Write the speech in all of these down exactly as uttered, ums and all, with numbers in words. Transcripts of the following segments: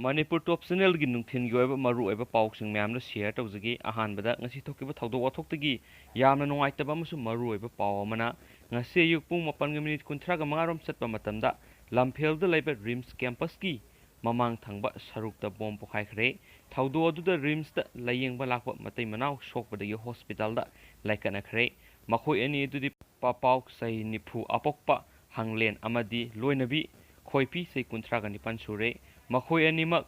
ꯃꯅꯤꯄꯨꯔ ꯇꯣꯞ ꯆꯦꯅꯦꯜꯒꯤ ꯅꯨꯡꯊꯤꯜꯒꯤ ꯑꯣꯏꯕ ꯃꯔꯨꯑꯣꯏꯕ ꯄꯥꯎꯁꯤꯡ ꯃꯌꯥꯝꯗꯣ ꯁꯤꯌꯔ ꯇꯧꯖꯒꯦ꯫ ꯑꯍꯥꯟꯕꯗ ꯉꯁꯤ ꯊꯣꯛꯈꯤꯕ ꯊꯧꯗꯣꯛ ꯋꯥꯊꯣꯛꯇꯒꯤ ꯌꯥꯝꯅ ꯅꯨꯡꯉꯥꯏꯇꯕ ꯑꯃꯁꯨꯡ ꯃꯔꯨꯑꯣꯏꯕ ꯄꯥꯎ ꯑꯃꯅ, ꯉꯁꯤ ꯑꯌꯨꯛ ꯄꯨꯡ ꯃꯥꯄꯟꯒ ꯃꯤꯅꯤꯠ ꯀꯨꯟꯊ꯭ꯔꯥꯒ ꯃꯉꯥꯔꯣꯝ ꯆꯠꯄ ꯃꯇꯝꯗ ꯂꯝꯐꯦꯜꯗ ꯂꯩꯕ ꯔꯤꯝꯁ ꯀꯦꯝꯄꯁꯀꯤ ꯃꯃꯥꯡ ꯊꯪꯕ ꯁꯔꯨꯛꯇ ꯕꯣꯝ ꯄꯣꯈꯥꯏꯈ꯭ꯔꯦ꯫ ꯊꯧꯗꯣꯛ ꯑꯗꯨꯗ ꯔꯤꯝꯁꯇ ꯂꯥꯌꯦꯡꯕ ꯂꯥꯛꯄ ꯃꯇꯩ ꯃꯅꯥꯎ ꯁꯣꯛꯄꯗꯒꯤ ꯍꯣꯁꯄꯤꯇꯥꯜꯗ ꯂꯥꯏꯀꯠꯅꯈ꯭ꯔꯦ꯫ ꯃꯈꯣꯏ ꯑꯅꯤ ꯑꯗꯨꯗꯤ ꯄꯥꯄꯥꯎ ꯆꯍꯤ ꯅꯤꯐꯨ, ꯑꯄꯣꯛꯄ ꯍꯪꯂꯦꯟ ꯑꯃꯗꯤ ꯂꯣꯏꯅꯕꯤ ꯈꯣꯏꯄꯤ ꯆꯍꯤ ꯀꯨꯟꯊ꯭ꯔꯥꯒ ꯅꯤꯄꯥꯟ ꯁꯨꯔꯦ꯫ ꯃꯈꯣꯏ ꯑꯅꯤꯃꯛ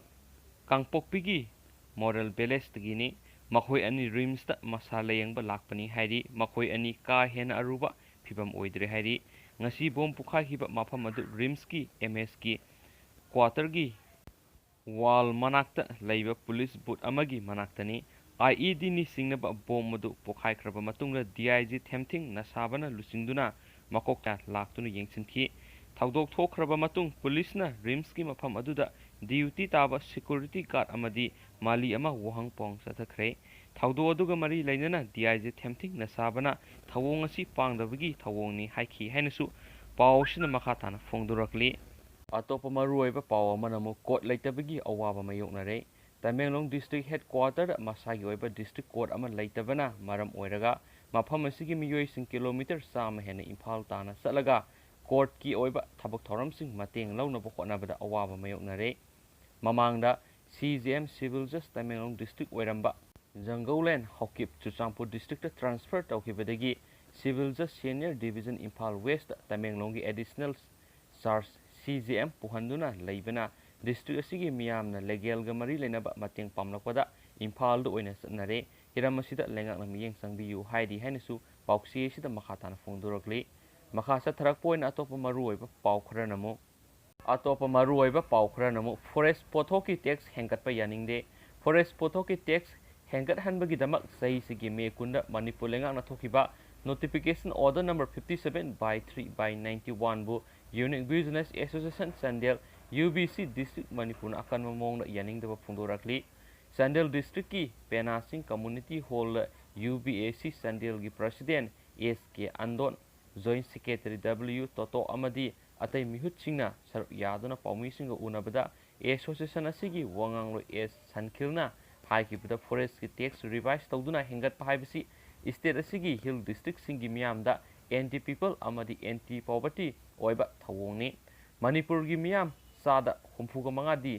ꯀꯥꯡꯄꯣꯛꯄꯤꯒꯤ ꯃꯣꯔꯦꯜ ꯚꯤꯂꯦꯖꯇꯒꯤꯅꯤ꯫ ꯃꯈꯣꯏ ꯑꯅꯤ ꯔꯤꯝꯁꯇ ꯃꯁꯥ ꯂꯥꯌꯦꯡꯕ ꯂꯥꯛꯄꯅꯤ ꯍꯥꯏꯔꯤ꯫ ꯃꯈꯣꯏ ꯑꯅꯤ ꯀꯥ ꯍꯦꯟꯅ ꯑꯔꯨꯕ ꯐꯤꯕꯝ ꯑꯣꯏꯗ꯭ꯔꯦ ꯍꯥꯏꯔꯤ꯫ ꯉꯁꯤ ꯕꯣꯝ ꯄꯣꯈꯥꯏꯈꯤꯕ ꯃꯐꯝ ꯑꯗꯨ ꯔꯤꯝꯁꯀꯤ ꯑꯦꯝ ꯑꯦꯁꯀꯤ ꯀ꯭ꯋꯥꯇꯔꯒꯤ ꯋꯥꯜ ꯃꯅꯥꯛꯇ ꯂꯩꯕ ꯄꯨꯂꯤꯁ ꯕꯨꯠ ꯑꯃꯒꯤ ꯃꯅꯥꯛꯇꯅꯤ꯫ ꯑꯥꯏ ꯏ ꯗꯤꯅꯤ ꯆꯤꯡꯅꯕ ꯕꯣꯝ ꯑꯗꯨ ꯄꯣꯈꯥꯏꯈ꯭ꯔꯕ ꯃꯇꯨꯡꯗ ꯗꯤ ꯑꯥꯏ ꯖꯤ ꯊꯦꯝꯊꯤꯡ ꯅꯁꯥꯕꯅ ꯂꯨꯆꯤꯡꯗꯨꯅ ꯃꯀꯣꯛꯇ ꯂꯥꯛꯇꯨꯅ ꯌꯦꯡꯁꯤꯟꯈꯤ꯫ ꯊꯧꯗꯣꯛ ꯊꯣꯛꯈ꯭ꯔꯕ ꯃꯇꯨꯡ ꯄꯨꯂꯤꯁꯅ ꯔꯤꯝꯁꯀꯤ ꯃꯐꯝ ꯑꯗꯨꯗ ꯗ꯭ꯌꯨꯇꯤ ꯇꯥꯕ ꯁꯦꯀ꯭ꯌꯨꯔꯤꯇꯤ ꯒꯥꯔꯗ ꯑꯃꯗꯤ ꯃꯥꯂꯤ ꯑꯃ ꯋꯥꯍꯪ ꯄꯥꯎꯍꯪ ꯆꯠꯊꯈ꯭ꯔꯦ꯫ ꯊꯧꯗꯣꯛ ꯑꯗꯨꯒ ꯃꯔꯤ ꯂꯩꯅꯅ ꯗꯤ ꯑꯥꯏ ꯖꯤ ꯊꯦꯝꯊꯤꯡ ꯅꯁꯥꯕꯅ ꯊꯧꯑꯣꯡ ꯑꯁꯤ ꯄꯥꯡꯗꯕꯒꯤ ꯊꯧꯑꯣꯡꯅꯤ ꯍꯥꯏꯈꯤ ꯍꯥꯏꯅꯁꯨ ꯄꯥꯎ ꯑꯁꯤꯅ ꯃꯈꯥ ꯇꯥꯅ ꯐꯣꯡꯗꯣꯔꯛꯂꯤ꯫ ꯑꯇꯣꯞꯄ ꯃꯔꯨꯑꯣꯏꯕ ꯄꯥꯎ ꯑꯃꯅ ꯑꯃꯨꯛ ꯀꯣꯔꯠ ꯂꯩꯇꯕꯒꯤ ꯑꯋꯥꯕ ꯃꯥꯌꯣꯛꯅꯔꯦ꯫ ꯇꯃꯦꯡꯂꯣꯡ ꯗꯤꯁꯇ꯭ꯔꯤꯛ ꯍꯦꯗꯀ꯭ꯋꯥꯇꯔꯗ ꯃꯁꯥꯒꯤ ꯑꯣꯏꯕ ꯗꯤꯁꯇ꯭ꯔꯤꯛ ꯀꯣꯔꯠ ꯑꯃ ꯂꯩꯇꯕꯅ ꯃꯔꯝ ꯑꯣꯏꯔꯒ ꯃꯐꯝ ꯑꯁꯤꯒꯤ ꯃꯤꯑꯣꯏꯁꯤꯡ ꯀꯤꯂꯣꯃꯤꯇꯔ ꯆꯥꯝꯃ ꯍꯦꯟꯅ ꯏꯝꯐꯥꯜ ꯇꯥꯅ ꯆꯠꯂꯒ ꯀꯣꯔꯠꯀꯤ ꯑꯣꯏꯕ ꯊꯕꯛ ꯊꯧꯔꯝꯁꯤꯡ ꯃꯇꯦꯡ ꯂꯧꯅꯕ ꯍꯣꯠꯅꯕꯗ ꯑꯋꯥꯕ ꯃꯥꯌꯣꯛꯅꯔꯦ꯫ ꯃꯃꯥꯡꯗ ꯁꯤ ꯖꯦ ꯑꯦꯝ ꯁꯤꯚꯤꯜ ꯖꯁ ꯇꯃꯦꯡꯂꯣꯡ ꯗꯤꯁꯇ꯭ꯔꯤꯛ ꯑꯣꯏꯔꯝꯕ ꯖꯪꯒꯧꯂꯦꯟ ꯍꯧꯀꯤꯞ ꯆꯨꯔꯆꯥꯟꯄꯨꯔ ꯗꯤꯁꯇ꯭ꯔꯤꯛꯇ ꯇ꯭ꯔꯥꯟꯁꯐꯔ ꯇꯧꯈꯤꯕꯗꯒꯤ ꯁꯤꯚꯤꯜ ꯖꯁ ꯁꯦꯅꯤꯌꯔ ꯗꯤꯚꯤꯖꯟ ꯏꯝꯐꯥꯜ ꯋꯦꯁꯇ ꯇꯃꯦꯡꯂꯣꯡꯒꯤ additional charge C J M ꯄꯨꯍꯟꯗꯨꯅ ꯂꯩꯕꯅ ꯗꯤꯁꯇ꯭ꯔꯤꯛ ꯑꯁꯤꯒꯤ ꯃꯤꯌꯥꯝꯅ ꯂꯤꯒꯦꯜꯒ ꯃꯔꯤ ꯂꯩꯅꯕ ꯃꯇꯦꯡ ꯄꯥꯡꯂꯛꯄꯗ ꯏꯝꯐꯥꯜꯗ ꯑꯣꯏꯅ ꯆꯠꯅꯔꯦ꯫ ꯍꯤꯔꯝ ꯑꯁꯤꯗ ꯂꯩꯉꯥꯛꯅ ꯃꯤꯠꯌꯦꯡ ꯆꯪꯕꯤꯌꯨ ꯍꯥꯏꯔꯤ ꯍꯥꯏꯅꯁꯨ ꯄꯥꯎꯆꯦ ꯑꯁꯤꯗ ꯃꯈꯥ ꯇꯥꯅ ꯐꯣꯡꯗꯣꯔꯛꯂꯤ꯫ ꯃꯈꯥ ꯆꯠꯊꯔꯛꯄ ꯑꯣꯏꯅ ꯑꯇꯣꯞꯄ ꯃꯔꯨꯑꯣꯏꯕ ꯄꯥꯎ ꯈꯔꯅ ꯑꯃꯨꯛ ꯑꯇꯣꯞꯄ ꯃꯔꯨꯑꯣꯏꯕ ꯄꯥꯎ ꯈꯔꯅ ꯑꯃꯨꯛ ꯐꯣꯔꯦꯁ ꯄꯣꯠꯊꯣꯛꯀꯤ ꯇꯦꯛꯁ ꯍꯦꯟꯒꯠꯄ ꯌꯥꯅꯤꯡꯗꯦ꯫ ꯐꯣꯔꯦꯁ ꯄꯣꯠꯊꯣꯛꯀꯤ ꯇꯦꯛꯁ ꯍꯦꯟꯒꯠꯍꯟꯕꯒꯤ ꯗꯃꯛ ꯆꯍꯤꯁꯤꯒꯤ ꯃꯦ ꯀꯨꯟꯗ ꯃꯅꯤꯄꯨꯔ ꯂꯩꯉꯥꯛꯅ ꯊꯣꯛꯈꯤꯕ Notification Order number fifty seven by three by ninety one ꯕꯨ Unique Business Association Chandel, U B C, district ꯃꯅꯤꯄꯨꯔꯅ ꯑꯀꯟꯕ ꯃꯑꯣꯡꯗ ꯌꯥꯅꯤꯡꯗꯕ ꯐꯣꯡꯗꯣꯔꯛꯂꯤ꯫ ꯆꯥꯟꯗꯦꯜ ꯗꯤꯁꯇ꯭ꯔꯤꯛꯀꯤ ꯄꯦꯅꯥ ꯁꯤꯡ ꯀꯝꯃ꯭ꯌꯨꯅꯤꯇꯤ ꯍꯣꯜꯗ ꯌꯨ ꯕꯤ ꯑꯦ ꯁꯤ ꯆꯥꯟꯗꯦꯜꯒꯤ ꯄ꯭ꯔꯁꯤꯗꯦꯟ ꯑꯦꯁ ꯀꯦ ꯑꯟꯗꯣꯟ, ꯖꯣꯏꯟꯠ ꯁꯦꯀ꯭ꯔꯦꯇꯔꯤ ꯗꯕ꯭ꯂꯤꯎ ꯇꯣꯇꯣ ꯑꯃꯗꯤ ꯑꯇꯩ ꯃꯤꯍꯨꯠꯁꯤꯡꯅ ꯁꯔꯨꯛ ꯌꯥꯗꯨꯅ ꯄꯥꯎꯃꯤꯁꯤꯡꯒ ꯎꯅꯕꯗ ꯑꯦꯁꯣꯁꯤꯌꯦꯁꯟ ꯑꯁꯤꯒꯤ ꯋꯥꯉꯥꯡꯂꯣꯏ ꯑꯦꯁ ꯁꯟꯈꯤꯜꯅ ꯍꯥꯏꯈꯤꯕꯗ, ꯐꯣꯔꯦꯁ꯭ꯠꯀꯤ ꯇꯦꯛꯁ ꯔꯤꯚꯥꯏꯖ ꯇꯧꯗꯨꯅ ꯍꯦꯟꯒꯠꯄ ꯍꯥꯏꯕꯁꯤ ꯁ꯭ꯇꯦꯠ ꯑꯁꯤꯒꯤ ꯍꯤꯜ ꯗꯤꯁꯇ꯭ꯔꯤꯛꯁꯤꯡꯒꯤ ꯃꯤꯌꯥꯝꯗ ꯑꯦꯟꯇꯤ ꯄꯤꯄꯜ ꯑꯃꯗꯤ ꯑꯦꯟꯇꯤ ꯄꯣꯚꯔꯇꯤ ꯑꯣꯏꯕ ꯊꯧꯑꯣꯡꯅꯤ꯫ ꯃꯅꯤꯄꯨꯔꯒꯤ ꯃꯤꯌꯥꯝ ꯆꯥꯗ ꯍꯨꯝꯐꯨꯒ ꯃꯉꯥꯗꯤ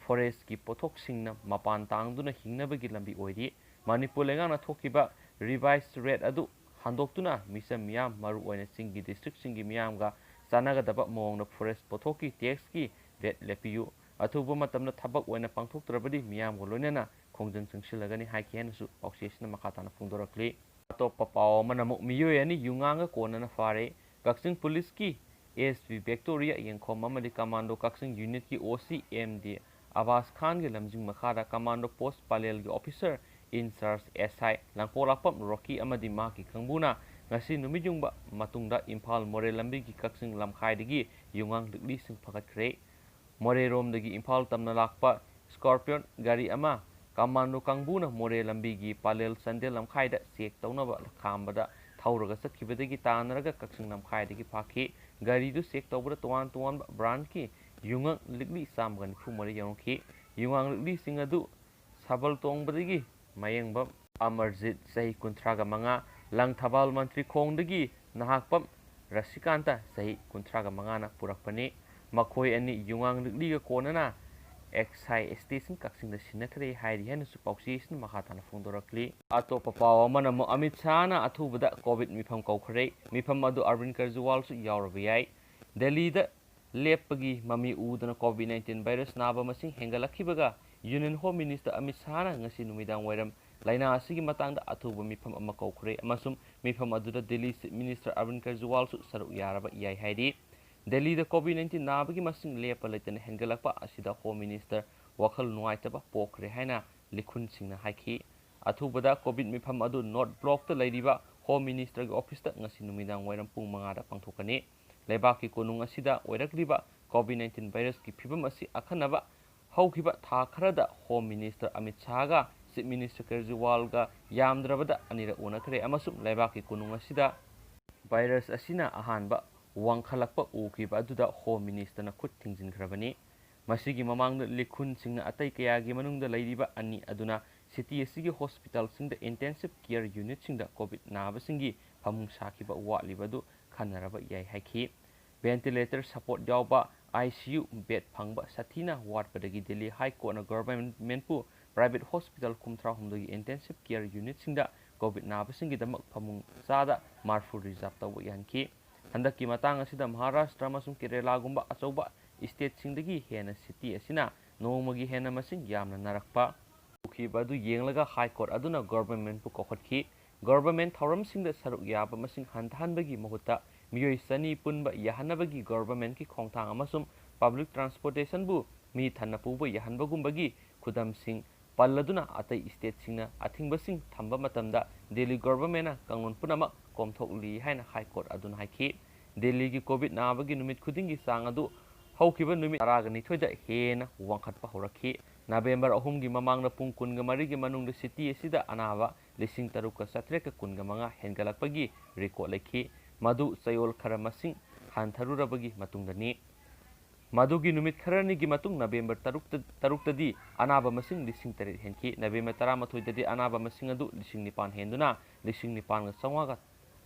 ꯐꯣꯔꯦꯁ꯭ꯠꯀꯤ ꯄꯣꯠꯊꯣꯛꯁꯤꯡꯅ ꯃꯄꯥꯟ ꯇꯥꯡꯗꯨꯅ ꯍꯤꯡꯅꯕꯒꯤ ꯂꯝꯕꯤ ꯑꯣꯏꯔꯤ꯫ ꯃꯅꯤꯄꯨꯔ ꯂꯩꯉꯥꯛꯅ ꯊꯣꯛꯈꯤꯕ ꯔꯤꯚꯥꯏꯖ ꯔꯦꯠ ꯑꯗꯨ ꯍꯟꯗꯣꯛꯇꯨꯅ ꯃꯤꯆꯝ ꯃꯤꯌꯥꯝ, ꯃꯔꯨꯑꯣꯏꯅ ꯆꯤꯡꯒꯤ ꯗꯤꯁꯇ꯭ꯔꯤꯛꯁꯤꯡꯒꯤ ꯃꯤꯌꯥꯝꯒ ꯆꯥꯟꯅꯒꯗꯕ ꯃꯑꯣꯡꯗ ꯐꯣꯔꯦꯁ꯭ꯠ ꯄꯣꯠꯊꯣꯛꯀꯤ ꯇꯦꯛꯁꯀꯤ ꯔꯦꯠ ꯂꯦꯞꯄꯤꯌꯨ꯫ ꯑꯊꯨꯕ ꯃꯇꯝꯗ ꯊꯕꯛ ꯑꯣꯏꯅ ꯄꯥꯡꯊꯣꯛꯇ꯭ꯔꯕꯗꯤ ꯃꯤꯌꯥꯝꯒ ꯂꯣꯏꯅꯅ ꯈꯣꯡꯖꯪ ꯆꯪꯁꯤꯜꯂꯒꯅꯤ ꯍꯥꯏꯈꯤ ꯍꯥꯏꯅꯁꯨ ꯄꯥꯎꯆꯦꯁꯤꯅ ꯃꯈꯥ ꯇꯥꯅ ꯐꯣꯡꯗꯣꯔꯛꯂꯤ꯫ ꯑꯇꯣꯞꯄ ꯄꯥꯎ ꯑꯃꯅ ꯑꯃꯨꯛ ꯃꯤꯑꯣꯏ ꯑꯅꯤ ꯌꯨꯉꯥꯡꯒ ꯀꯣꯟꯅꯅ ꯐꯥꯔꯦ꯫ ꯀꯛꯆꯤꯡ ꯄꯨꯂꯤꯁꯀꯤ ꯑꯦꯁ ꯄꯤ ꯕꯦꯛꯇꯣꯔꯤꯌꯥ ꯌꯦꯡꯈꯣꯝ ꯑꯃꯗꯤ ꯀꯃꯥꯟꯗꯣ ꯀꯛꯆꯤꯡ ꯌꯨꯅꯤꯠꯀꯤ ꯑꯣ ꯁꯤ ꯑꯦꯝ ꯗꯤ ꯑꯕꯥꯁ ꯈꯥꯟꯒꯤ ꯂꯝꯖꯤꯡ ꯃꯈꯥꯗ ꯀꯃꯥꯟꯗꯣ ꯄꯣꯁ꯭ꯠ ꯄꯂꯦꯜꯒꯤ ꯑꯣꯐꯤꯁꯔ ꯏꯟꯆꯥꯔꯖ ꯑꯦꯁ ꯑꯥꯏ ꯂꯥꯡꯄꯣꯛꯂꯥꯛꯄꯝ ꯔꯣꯀꯤ ꯑꯃꯗꯤ ꯃꯍꯥꯛꯀꯤ ꯀꯥꯡꯕꯨꯅ ꯉꯁꯤ ꯅꯨꯃꯤꯠ ꯌꯨꯡꯕ ꯃꯇꯨꯡꯗ ꯏꯝꯐꯥꯜ ꯃꯣꯔꯦ ꯂꯝꯕꯤꯒꯤ ꯀꯛꯆꯤꯡ ꯂꯝꯈꯥꯏꯗꯒꯤ ꯌꯨꯉꯥꯡ ꯂꯤꯛꯂꯤꯁꯤꯡ ꯐꯒꯠꯈ꯭ꯔꯦ꯫ ꯃꯣꯔꯦꯔꯣꯝꯗꯒꯤ ꯏꯝꯐꯥꯜ ꯇꯝꯅ ꯂꯥꯛꯄ ꯁ꯭ꯀꯣꯔꯄꯤꯌꯣꯟ ꯒꯥꯔꯤ ꯑꯃ ꯀꯃꯥꯟꯗꯣ ꯀꯥꯡꯕꯨꯅ ꯃꯣꯔꯦ ꯂꯝꯕꯤꯒꯤ ꯄꯂꯦꯜ ꯆꯥꯟꯗꯦꯜ ꯂꯝꯈꯥꯏꯗ ꯆꯦꯛ ꯇꯧꯅꯕ ꯈꯥꯝꯕꯗ ꯊꯧꯔꯒ ꯆꯠꯈꯤꯕꯗꯒꯤ ꯇꯥꯟꯅꯔꯒ ꯀꯛꯆꯤꯡ ꯂꯝꯈꯥꯏꯗꯒꯤ ꯐꯥꯈꯤ꯫ ꯒꯥꯔꯤꯗꯨ ꯆꯦꯛ ꯇꯧꯕꯗ ꯇꯣꯉꯥꯟ ꯇꯣꯉꯥꯟꯕ ꯕ꯭ꯔꯥꯟꯀꯤ ꯌꯨꯉꯥꯡ ꯂꯤꯛꯂꯤ ꯆꯥꯝꯃꯒ ꯅꯤꯐꯨ ꯃꯔꯤ ꯌꯥꯎꯔꯝꯈꯤ꯫ ꯌꯨꯉꯥꯡ ꯂꯤꯛꯂꯤꯁꯤꯡ ꯑꯗꯨ ꯁꯥꯕꯜ ꯇꯣꯡꯕꯗꯒꯤ ꯃꯌꯦꯡꯕꯝ ꯑꯃꯔꯖꯤꯠ, ꯆꯍꯤ ꯀꯨꯟꯊ꯭ꯔꯥꯒ ꯃꯉꯥ, ꯂꯪꯊꯕꯥꯜ ꯃꯟꯇ꯭ꯔꯤꯈꯣꯡꯗꯒꯤ ꯅꯍꯥꯛꯄꯝ ꯔꯁꯤꯀꯥꯟꯇ, ꯆꯍꯤ ꯀꯨꯟꯊ꯭ꯔꯥꯒ ꯃꯉꯥꯅ ꯄꯨꯔꯛꯄꯅꯤ꯫ ꯃꯈꯣꯏ ꯑꯅꯤ ꯌꯨꯉꯥꯡ ꯂꯤꯛꯂꯤꯒ ꯀꯣꯟꯅꯅ ꯑꯦꯛꯁꯥꯏ ꯁ꯭ꯇꯦꯁꯟ ꯀꯛꯆꯤꯡꯗ ꯁꯤꯟꯅꯈ꯭ꯔꯦ ꯍꯥꯏꯔꯤ ꯍꯥꯏꯅꯁꯨ ꯄꯥꯎꯆꯦꯁꯤꯅ ꯃꯈꯥ ꯇꯥꯅ ꯐꯣꯡꯗꯣꯔꯛꯂꯤ꯫ ꯑꯇꯣꯞꯄ ꯄꯥꯎ ꯑꯃꯅ ꯑꯃꯨꯛ ꯑꯃꯤꯠ ꯁꯥꯍꯅ ꯑꯊꯨꯕꯗ ꯀꯣꯚꯤꯗ ꯃꯤꯐꯝ ꯀꯧꯈ꯭ꯔꯦ꯫ ꯃꯤꯐꯝ ꯑꯗꯨ ꯑꯔꯕꯤꯟ ꯀꯦꯖ꯭ꯔꯤꯋꯥꯜꯁꯨ ꯌꯥꯎꯔꯕ ꯌꯥꯏ꯫ ꯗꯦꯜꯂꯤꯗ ꯂꯦꯞꯄꯒꯤ ꯃꯃꯤ ꯎꯗꯨꯅ ꯀꯣꯚꯤꯗ ꯅꯥꯏꯟꯇꯤꯟ ꯚꯥꯏꯔꯁ ꯅꯥꯕ ꯃꯁꯤꯡ ꯍꯦꯟꯒꯠꯂꯛꯈꯤꯕꯒ ꯌꯨꯅꯤꯌꯟ ꯍꯣꯝ ꯃꯤꯅꯤꯁꯇꯔ ꯑꯃꯤꯠ ꯁꯥꯍꯅ ꯉꯁꯤ ꯅꯨꯃꯤꯗꯥꯡ ꯋꯥꯏꯔꯝ ꯂꯥꯏꯅꯥ ꯑꯁꯤꯒꯤ ꯃꯇꯥꯡꯗ ꯑꯊꯨꯕ ꯃꯤꯐꯝ ꯑꯃ ꯀꯧꯈ꯭ꯔꯦ ꯑꯃꯁꯨꯡ ꯃꯤꯐꯝ ꯑꯗꯨꯗ ꯗꯤꯜꯂꯤ ꯆꯤꯐ ꯃꯤꯅꯤꯁꯇꯔ ꯑꯔꯕꯤꯟ ꯀꯦꯖ꯭ꯔꯤꯋꯥꯜꯁꯨ ꯁꯔꯨꯛ ꯌꯥꯔꯕ ꯌꯥꯏ ꯍꯥꯏꯔꯤ꯫ ꯗꯦꯜꯂꯤꯗ ꯀꯣꯚꯤꯗ ꯅꯥꯏꯟꯇꯤꯟ ꯅꯥꯕꯒꯤ ꯃꯁꯤꯡ ꯂꯦꯞꯄ ꯂꯩꯇꯅ ꯍꯦꯟꯒꯠꯂꯛꯄ ꯑꯁꯤꯗ ꯍꯣꯝ ꯃꯤꯅꯤꯁꯇꯔ ꯋꯥꯈꯜ ꯅꯨꯡꯉꯥꯏꯇꯕ ꯄꯣꯛꯈ꯭ꯔꯦ ꯍꯥꯏꯅ ꯂꯤꯈꯨꯟꯁꯤꯡꯅ ꯍꯥꯏꯈꯤ꯫ ꯑꯊꯨꯕꯗ ꯀꯣꯚꯤꯗ ꯃꯤꯐꯝ ꯑꯗꯨ ꯅꯣꯔꯠ ꯕ꯭ꯂꯣꯛꯇ ꯂꯩꯔꯤꯕ ꯍꯣꯝ ꯃꯤꯅꯤꯁꯇꯔꯒꯤ ꯑꯣꯐꯤꯁꯇ ꯉꯁꯤ ꯅꯨꯃꯤꯗꯥꯡ ꯋꯥꯏꯔꯝ ꯄꯨꯡ ꯃꯉꯥꯗ ꯄꯥꯡꯊꯣꯛꯀꯅꯤ꯫ ꯂꯩꯕꯥꯛꯀꯤ ꯀꯣꯅꯨꯡ ꯑꯁꯤꯗ ꯑꯣꯏꯔꯛꯂꯤꯕ ꯀꯣꯚꯤꯗ ꯅꯥꯏꯟꯇꯤꯟ ꯚꯥꯏꯔꯁꯀꯤ ꯐꯤꯕꯝ ꯑꯁꯤ ꯑꯈꯟꯅꯕ ꯍꯧꯈꯤꯕ ꯊꯥ ꯈꯔꯗ ꯍꯣꯝ ꯃꯤꯅꯤꯁꯇꯔ ꯑꯃꯤꯠ ꯁꯥꯍꯒ ꯆꯤꯐ ꯃꯤꯅꯤꯁꯇꯔ ꯀꯦꯖ꯭ꯔꯤꯋꯥꯜꯒ ꯌꯥꯝꯗ꯭ꯔꯕꯗ ꯑꯅꯤꯔꯛ ꯎꯅꯈ꯭ꯔꯦ ꯑꯃꯁꯨꯡ ꯂꯩꯕꯥꯛꯀꯤ ꯀꯣꯅꯨꯡ ꯑꯁꯤꯗ ꯚꯥꯏꯔꯁ ꯑꯁꯤꯅ ꯑꯍꯥꯟꯕ ꯋꯥꯡꯈꯠꯂꯛꯄ ꯎꯈꯤꯕ ꯑꯗꯨꯗ ꯍꯣꯝ ꯃꯤꯅꯤꯁꯇꯔꯅ ꯈꯨꯠ ꯊꯤꯡꯖꯤꯟꯈ꯭ꯔꯕꯅꯤ꯫ ꯃꯁꯤꯒꯤ ꯃꯃꯥꯡꯗ ꯂꯤꯈꯨꯟꯁꯤꯡꯅ ꯑꯇꯩ ꯀꯌꯥꯒꯤ ꯃꯅꯨꯡꯗ ꯂꯩꯔꯤꯕ ꯑꯅꯤ ꯑꯗꯨꯅ city ꯑꯁꯤꯒꯤ hospitalꯁꯤꯡꯗ intensive care unitꯁꯤꯡꯗ COVID ꯅꯥꯕꯁꯤꯡꯒꯤ ꯐꯃꯨꯡ ꯁꯥꯈꯤꯕ ꯋꯥꯠꯂꯤꯕ ꯑꯗꯨ ꯈꯟꯅꯔꯕ ꯌꯥꯏ ꯍꯥꯏꯈꯤ꯫ Ventilator support ꯌꯥꯎꯕ ICU bed ꯐꯪꯕ ꯁꯥꯊꯤꯅ ꯋꯥꯠꯄꯗꯒꯤ Delhi High Courtꯅ governmentꯄꯨ private hospital ꯀꯨꯟꯊ꯭ꯔꯥꯍꯨꯝꯗꯣꯏꯒꯤ intensive care unitꯁꯤꯡꯗ COVID ꯅꯥꯕꯁꯤꯡꯒꯤꯗꯃꯛ ꯐꯃꯨꯡ ꯆꯥꯗ ꯃꯔꯤꯐꯨ reserve ꯇꯧꯕ ꯌꯥꯍꯟꯈꯤ꯫ ꯍꯟꯗꯛꯀꯤ ꯃꯇꯥꯡ ꯑꯁꯤꯗ ꯃꯍꯥꯔꯥꯁꯇ꯭ꯔ ꯑꯃꯁꯨꯡ ꯀꯦꯔꯦꯂꯥꯒꯨꯝꯕ ꯑꯆꯧꯕ stateꯁꯤꯡꯗꯒꯤ ꯍꯦꯟꯅ city ꯑꯁꯤꯅ ꯅꯣꯡꯃꯒꯤ ꯍꯦꯟꯅ ꯃꯁꯤꯡ ꯌꯥꯝꯅ ꯅꯥꯔꯛꯄ ꯎꯈꯤꯕ ꯑꯗꯨ ꯌꯦꯡꯂꯒ High Court ꯑꯗꯨꯅ governmentꯄꯨ ꯀꯧꯈꯠꯈꯤ꯫ Government ꯊꯧꯔꯝꯁꯤꯡꯗ ꯁꯔꯨꯛ ꯌꯥꯕ ꯃꯁꯤꯡ ꯍꯟꯊꯍꯟꯕꯒꯤ ꯃꯍꯨꯠꯇ ꯃꯤꯑꯣꯏ ꯆꯅꯤ ꯄꯨꯟꯕ ꯌꯥꯍꯟꯅꯕꯒꯤ governmentꯀꯤ ꯈꯣꯡꯊꯥꯡ ꯑꯃꯁꯨꯡ public transportationꯕꯨ ꯃꯤ ꯊꯟꯅ ꯄꯨꯕ ꯌꯥꯍꯟꯕꯒꯨꯝꯕꯒꯤ ꯈꯨꯗꯝꯁꯤꯡ ꯄꯜꯂꯗꯨꯅ ꯑꯇꯩ stateꯁꯤꯡꯅ ꯑꯊꯤꯡꯕꯁꯤꯡ ꯊꯝꯕ ꯃꯇꯝꯗ Delhi governmentꯅ ꯀꯥꯡꯂꯣꯟ ꯄꯨꯝꯅꯃꯛ ꯀꯣꯝꯊꯣꯛꯂꯤ ꯍꯥꯏꯅ High Court ꯑꯗꯨꯅ ꯍꯥꯏꯈꯤ꯫ Delhiꯒꯤ COVID ꯅꯥꯕꯒꯤ ꯅꯨꯃꯤꯠ ꯈꯨꯗꯤꯡꯒꯤ ꯆꯥꯡ ꯑꯗꯨ ꯍꯧꯈꯤꯕ ꯅꯨꯃꯤꯠ ꯇꯔꯥꯅꯤꯊꯣꯏꯗ ꯍꯦꯟꯅ ꯋꯥꯡꯈꯠꯄ ꯍꯧꯔꯛꯈꯤ꯫ November ꯑꯍꯨꯝꯒꯤ ꯃꯃꯥꯡꯗ ꯄꯨꯡ ꯀꯨꯟꯃꯔꯤꯒꯤ ꯃꯅꯨꯡꯗ city ꯑꯁꯤꯗ ꯑꯅꯥꯕ ꯂꯤꯁꯤꯡ ꯇꯔꯨꯛꯀ ꯆꯥꯇ꯭ꯔꯦꯠꯀ ꯀꯨꯟꯃꯉꯥ ꯍꯦꯟꯒꯠꯂꯛꯄꯒꯤ record ꯂꯩꯈꯤ꯫ ꯃꯗꯨ ꯆꯌꯣꯜ ꯈꯔ ꯃꯁꯤꯡ ꯍꯟꯊꯔꯨꯔꯕꯒꯤ ꯃꯇꯨꯡꯗꯅꯤ꯫ ꯃꯗꯨꯒꯤ ꯅꯨꯃꯤꯠ ꯈꯔꯅꯤꯒꯤ ꯃꯇꯨꯡ November ꯇꯔꯨꯛꯇ, ꯇꯔꯨꯛꯇꯗꯤ ꯑꯅꯥꯕ ꯃꯁꯤꯡ ꯂꯤꯁꯤꯡ ꯇꯔꯦꯠ ꯍꯦꯟꯈꯤ꯫ November ꯇꯔꯥꯃꯥꯊꯣꯏꯗꯗꯤ ꯑꯅꯥꯕ ꯃꯁꯤꯡ ꯑꯗꯨ ꯂꯤꯁꯤꯡ ꯅꯤꯄꯥꯟ ꯍꯦꯟꯗꯨꯅ ꯂꯤꯁꯤꯡ ꯅꯤꯄꯥꯟꯒ ꯆꯥꯝꯃꯉꯥꯒ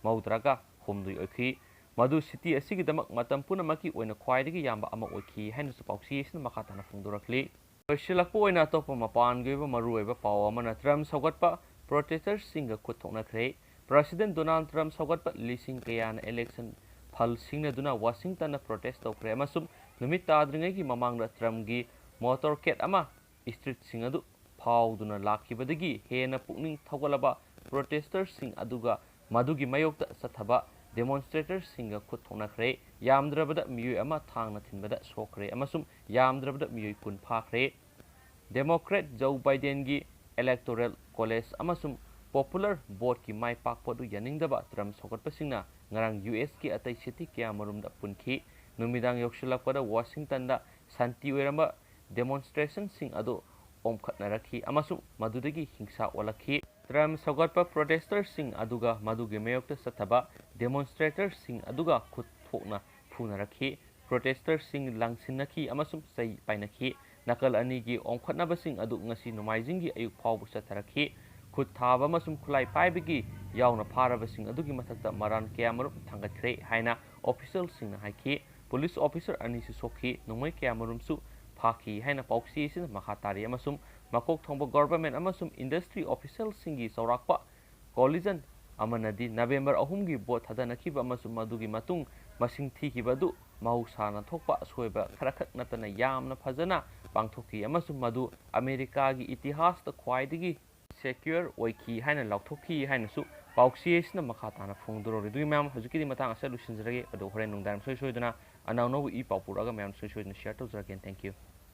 ꯃꯧꯗ꯭ꯔꯥꯒ ꯍꯨꯝꯗꯣꯏ ꯑꯣꯏꯈꯤ꯫ ꯃꯗꯨ city ꯑꯁꯤꯒꯤꯗꯃꯛ ꯃꯇꯝ ꯄꯨꯝꯅꯃꯛꯀꯤ ꯑꯣꯏꯅ ꯈ꯭ꯋꯥꯏꯗꯒꯤ ꯌꯥꯝꯕ ꯑꯃ ꯑꯣꯏꯈꯤ ꯍꯥꯏꯅꯁꯨ ꯄꯥꯎꯆꯦ ꯑꯁꯤꯅ ꯃꯈꯥ ꯇꯥꯅ ꯐꯣꯡꯗꯣꯔꯛꯂꯤ꯫ ꯂꯣꯏꯁꯤꯜꯂꯛꯄ ꯑꯣꯏꯅ ꯑꯇꯣꯞꯄ ꯃꯄꯥꯟꯒꯤ ꯑꯣꯏꯕ ꯃꯔꯨꯑꯣꯏꯕ ꯄꯥꯎ ꯑꯃꯅ Trump ꯁꯧꯒꯠꯄ protesterꯁꯤꯡꯒ ꯈꯨꯠ ꯊꯣꯛꯅꯈ꯭ꯔꯦ꯫ President Donald Trump ꯁꯧꯒꯠꯄ ꯂꯤꯁꯤꯡ ꯀꯌꯥꯅ election ꯐꯜ ꯁꯤꯡꯅꯗꯨꯅ Washingtonꯗ protest ꯇꯧꯈ꯭ꯔꯦ ꯑꯃꯁꯨꯡ ꯅꯨꯃꯤꯠ ꯇꯥꯗ꯭ꯔꯤꯉꯩꯒꯤ ꯃꯃꯥꯡꯗ Trumpꯀꯤ motorcade ꯑꯃ streetꯁꯤꯡ ꯑꯗꯨ ꯐꯥꯎꯗꯨꯅ ꯂꯥꯛꯈꯤꯕꯗꯒꯤ ꯍꯦꯟꯅ ꯄꯨꯛꯅꯤꯡ ꯊꯧꯒꯠꯂꯕ protesterꯁꯤꯡ ꯑꯗꯨꯒ ꯃꯗꯨꯒꯤ ꯃꯥꯌꯣꯛꯇ ꯆꯠꯊꯕ demonstratorꯁꯤꯡꯒ ꯈꯨꯠ ꯊꯣꯛꯅꯈ꯭ꯔꯦ꯫ ꯌꯥꯝꯗ꯭ꯔꯕꯗ ꯃꯤꯑꯣꯏ ꯑꯃ ꯊꯥꯡꯅ ꯊꯤꯟꯕꯗ ꯁꯣꯛꯈ꯭ꯔꯦ ꯑꯃꯁꯨꯡ ꯌꯥꯝꯗ꯭ꯔꯕꯗ ꯃꯤꯑꯣꯏ ꯀꯨꯟ ꯐꯥꯈ꯭ꯔꯦ꯫ Democrat Joe Bidenꯒꯤ Electoral College ꯑꯃꯁꯨꯡ popular voteꯀꯤ ꯃꯥꯏ ꯄꯥꯛꯄ ꯑꯗꯨ ꯌꯥꯅꯤꯡꯗꯕ Trump ꯁꯧꯒꯠꯄꯁꯤꯡꯅ ꯉꯔꯥꯡ USꯀꯤ ꯑꯇꯩ city ꯀꯌꯥꯃꯔꯨꯝꯗ ꯄꯨꯟꯈꯤ꯫ ꯅꯨꯃꯤꯗꯥꯡ ꯌꯧꯁꯤꯜꯂꯛꯄꯗ Washingtonꯗ ꯁꯥꯟꯇꯤ ꯑꯣꯏꯔꯝꯕ demonstrationꯁꯤꯡ ꯑꯗꯨ ꯑꯣꯝꯈꯠꯅꯔꯛꯈꯤ ꯑꯃꯁꯨꯡ ꯃꯗꯨꯗꯒꯤ ꯍꯤꯡꯁꯥ ꯑꯣꯜꯂꯛꯈꯤ꯫ Trump ꯁꯧꯒꯠꯄ protesterꯁꯤꯡ ꯑꯗꯨꯒ ꯃꯗꯨꯒꯤ ꯃꯥꯌꯣꯛꯇ ꯆꯠꯊꯕ demonstratorꯁꯤꯡ ꯑꯗꯨꯒ ꯈꯨꯠ ꯊꯣꯛꯅ ꯐꯨꯅꯔꯛꯈꯤ꯫ ꯄ꯭ꯔꯣꯇꯦꯁꯇꯔꯁꯤꯡ ꯂꯥꯡꯁꯤꯟꯅꯈꯤ ꯑꯃꯁꯨꯡ ꯆꯩ ꯄꯥꯏꯅꯈꯤ꯫ ꯅꯥꯀꯜ ꯑꯅꯤꯒꯤ ꯑꯣꯝꯈꯠꯅꯕꯁꯤꯡ ꯑꯗꯨ ꯉꯁꯤ ꯅꯣꯡꯃꯥꯏꯖꯤꯡꯒꯤ ꯑꯌꯨꯛ ꯐꯥꯎꯕ ꯆꯠꯊꯔꯛꯈꯤ꯫ ꯈꯨꯠ ꯊꯥꯕ ꯑꯃꯁꯨꯡ ꯈꯨꯠꯂꯥꯏ ꯄꯥꯏꯕꯒꯤ ꯌꯥꯎꯅ ꯐꯥꯔꯕꯁꯤꯡ ꯑꯗꯨꯒꯤ ꯃꯊꯛꯇ ꯃꯔꯥꯜ ꯀꯌꯥꯃꯔꯨꯝ ꯊꯥꯡꯒꯠꯈ꯭ꯔꯦ ꯍꯥꯏꯅ ꯑꯣꯐꯤꯁꯤꯌꯦꯜꯁꯤꯡꯅ ꯍꯥꯏꯈꯤ꯫ ꯄꯨꯂꯤꯁ ꯑꯣꯐꯤꯁꯔ ꯑꯅꯤꯁꯨ ꯁꯣꯛꯈꯤ, ꯅꯣꯡꯃꯩ ꯀꯌꯥꯃꯔꯨꯝꯁꯨ ꯐꯥꯈꯤ ꯍꯥꯏꯅ ꯄꯥꯎꯆꯦ ꯑꯁꯤꯅ ꯃꯈꯥ ꯇꯥꯔꯤ ꯑꯃꯁꯨꯡ ꯃꯀꯣꯛ ꯊꯣꯡꯕ ꯒꯣꯚꯔꯟꯃꯦꯟꯠ ꯑꯃꯁꯨꯡ ꯏꯟꯗꯁꯇ꯭ꯔꯤ ꯑꯣꯐꯤꯁꯤꯌꯦꯜꯁꯤꯡꯒꯤ ꯆꯥꯎꯔꯥꯛꯄ ꯀꯣꯂꯤꯖꯟ ꯑꯃꯅꯗꯤ ꯅꯕꯦꯝꯕꯔ ꯑꯍꯨꯝꯒꯤ ꯚꯣꯠ ꯊꯥꯗꯅꯈꯤꯕ ꯑꯃꯁꯨꯡ ꯃꯗꯨꯒꯤ ꯃꯇꯨꯡ ꯃꯁꯤꯡ ꯊꯤꯈꯤꯕ ꯑꯗꯨ ꯃꯍꯧꯁꯥꯅ ꯊꯣꯛꯄ ꯑꯁꯣꯏꯕ ꯈꯔꯈꯛ ꯅꯠꯇꯅ ꯌꯥꯝꯅ ꯐꯖꯅ ꯄꯥꯡꯊꯣꯛꯈꯤ ꯑꯃꯁꯨꯡ ꯃꯗꯨ ꯑꯃꯦꯔꯤꯀꯥꯒꯤ ꯏꯇꯤꯍꯥꯁꯇ ꯈ꯭ꯋꯥꯏꯗꯒꯤ ꯁꯦꯀ꯭ꯌꯨꯔ ꯑꯣꯏꯈꯤ ꯍꯥꯏꯅ ꯂꯥꯎꯊꯣꯛꯈꯤ ꯍꯥꯏꯅꯁꯨ ꯄꯥꯎꯆꯦ ꯑꯁꯤꯅ ꯃꯈꯥ ꯇꯥꯅ ꯐꯣꯡꯗꯣꯔꯛꯂꯤ꯫ ꯑꯗꯨꯒꯤ ꯃꯌꯥꯝ ꯍꯧꯖꯤꯛꯀꯤꯗꯤ ꯃꯇꯥꯡ ꯑꯁꯤꯗ ꯂꯣꯏꯁꯤꯟꯖꯔꯒꯦ꯫ ꯑꯗꯣ ꯍꯣꯔꯦꯟ ꯅꯨꯡꯗꯥꯡ ꯁꯣꯏ ꯁꯣꯏꯗꯅ ꯑꯅꯧ ꯑꯅꯧꯕ ꯏ ꯄꯥꯎ ꯄꯨꯔꯛꯑꯒ ꯃꯌꯥꯝ ꯁꯣꯏ ꯁꯣꯏꯗꯅ ꯁꯤꯌꯔ ꯇꯧꯖꯔꯛꯀꯦ꯫ Thank you꯫